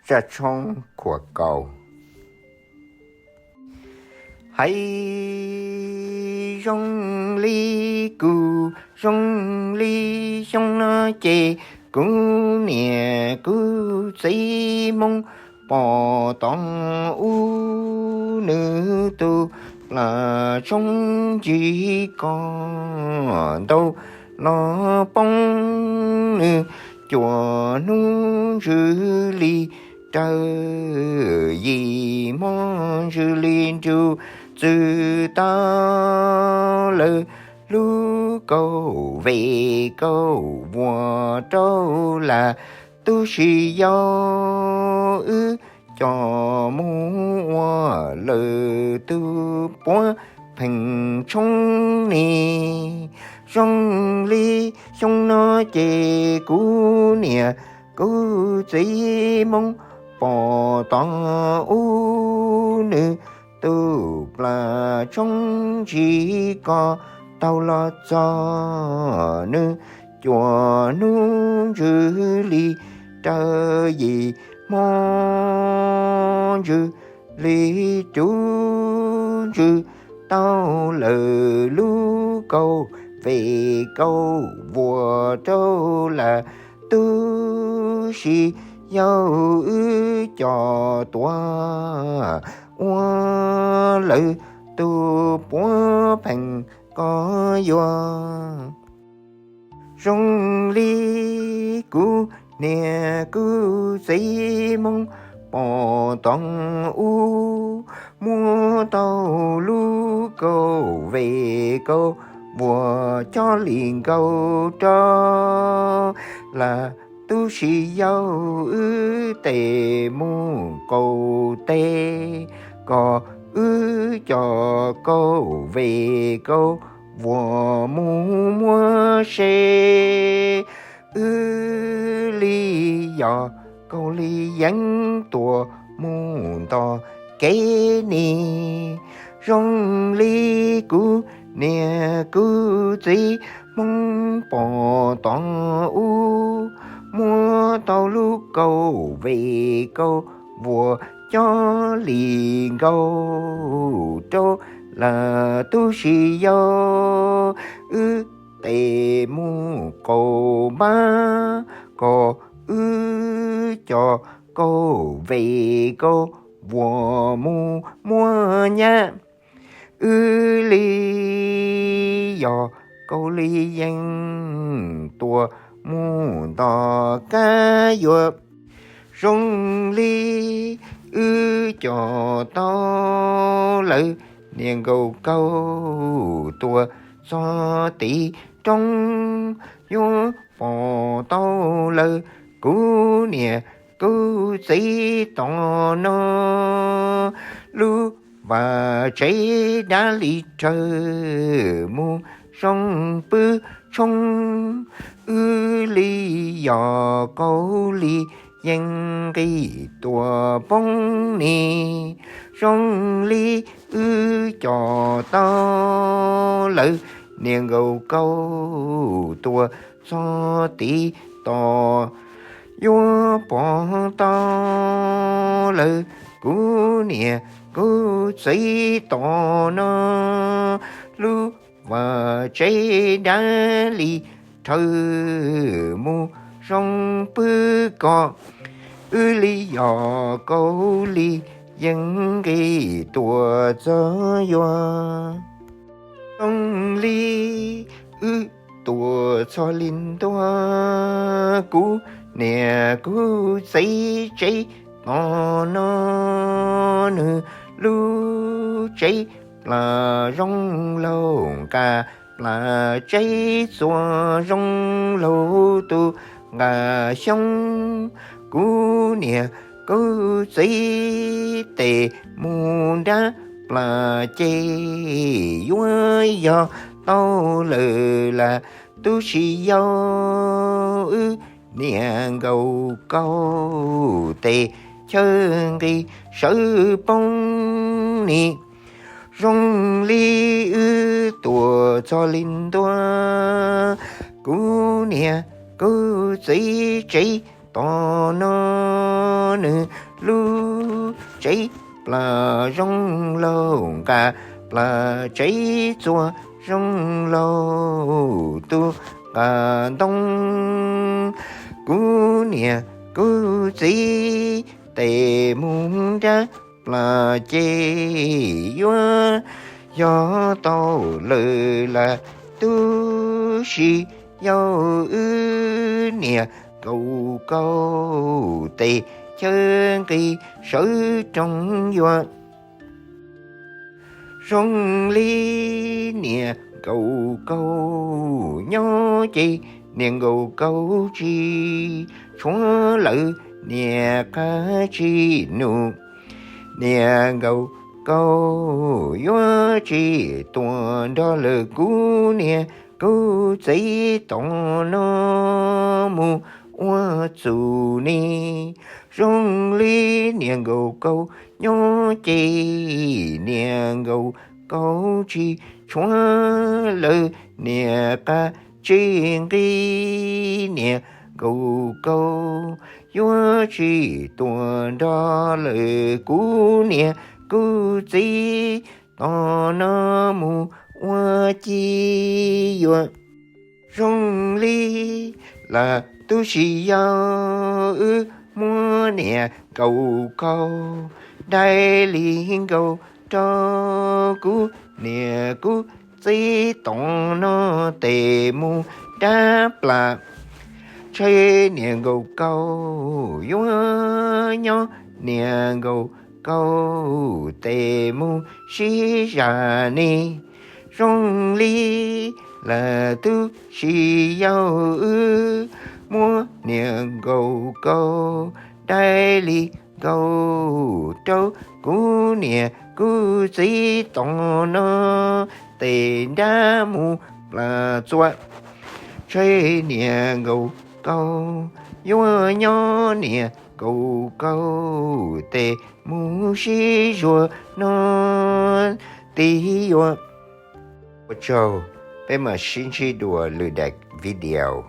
Zaj tshoob khuam kaus. Hais zoo li kuv, zoo li xyoo no ces kuv niam kuv txiv Hmoob pom tom ub, nws tus plas tshoob ntsis kos ntau los poob, nws cuaj hnub ntsws li raws, yim hmo ntsws li nrus, txwm tau lawv lub kaum vej kaum vuag rau las, tub si yau wb coj mus ua lawv tus puav pheej tshoob ni. Zoo li xyoo no ces kuv niam kuv txiv Hmoob pom tom ub, nws tus plas tshoob ntsis kos tau los txog, nws cuaj hnub ntsws li raws, yim hmo ntsws li rus, ntsws tau lawv lub kaum vej kaum vuag rau las, tub si yau wb coj tuaj ua lawv tus puav pheej kos yuav. Zoo li kuv niam kuv txiv Hmoob pom tom ub, muab tau lub kaum vej kaum vuag coj li nkaus rau las, tub si yau wb tes mus kaum teb, kom wb coj kaum vej kaum vuag mus muab seb, wb li yog kaus li yeeb tuaj mus nto kev ni. Zoo li kuv niam kuv txiv Hmoob pom tom ub, muab tau lub kaum vej kaum vuag coj li nkaus rau las, tub si yau wb tes mus kaum npab, kom wb coj kaum vej kaum vuag mus muab nyab, wb li yog kaus li yeeb tuaj mus nto kab yuav. Zoo li wb coj tau lawv niag nkaus kaus tuaj txog tim roob, yuav pom tau lawv kuv niam kuv txiv tom no, lub vaj tsev dab li rhawv mus zoo pw tshoob, wb li yog kaus li yeeb nqis tuaj poob ni. Zoo li wb coj tau lawv niag nkaus kaus tuaj txog tim tom, yuav pom tau lawv kuv niam kuv txiv tom no, lub vaj tsev dab li rhawv mus zoo pw kom, wb li yog kaus li yeeb nqis tuaj txog yuav. Zoo li wb tuaj txog li ntua kuv niam kuv txiv tsev tom no, nws lub tsev plas zoo laug nqa plas tsev txuas zoo laug tus nqa xyoob. Kuv niam kuv txiv tes mus nrab plas ces yuav yog tau lawm las, tub si yau wb niag nkaus kaus tes chaw nqis sawv poob ni. Zoo li wb tuaj txog li ntua kuv niam kuv txiv tsev tom no, nws lub tsev plas zoo laug nqa, plas tsev txua zoo laug tus nqa ntoo. Kuv niam kuv txiv tes mus nrab plas ces yuav yog tau lawm las tub si yau wb niam nkaus kaug tes chaw nqis sawv rooj yuav. Zoo li niam nkaus kaug nyob ces niam nkaus kaug tsis tshuav lawm niam qab tsis num. Niam nkaus kaug yuav tsis tuaj nrog lawm kuv niam kuv txiv tom no mus ua txuj ni. Zoo li niam nkaus kaug nyob ces niam nkaus kaug tsis tshuav lawm niam qab tsis nqis. Niam nkaus kaug yuav tsis tuaj nrog lawm kuv niam kuv txiv tom no mus ua ci yuav. Zoo li las tub si yau wb muab niam nkaus kaug dai li nkaus rau kuv niam kuv txiv tom no tes mus nrab plas. Ntshe niam nkaus kaug yuav nyob niam nkaus kaug tes mus sib zam ni. Zoo li las tub si yau wb muab niam nkaus kaug dai li nkaus rau kuv niam kuv txiv tom no tes nrab mus plas txua. Ntshe niam nkaus kaug yuav nyob niam nkaus kaug tes mus sib zuag no tig yuav. Ua tsaug, peb mam sib ntsib dua lwm daim video.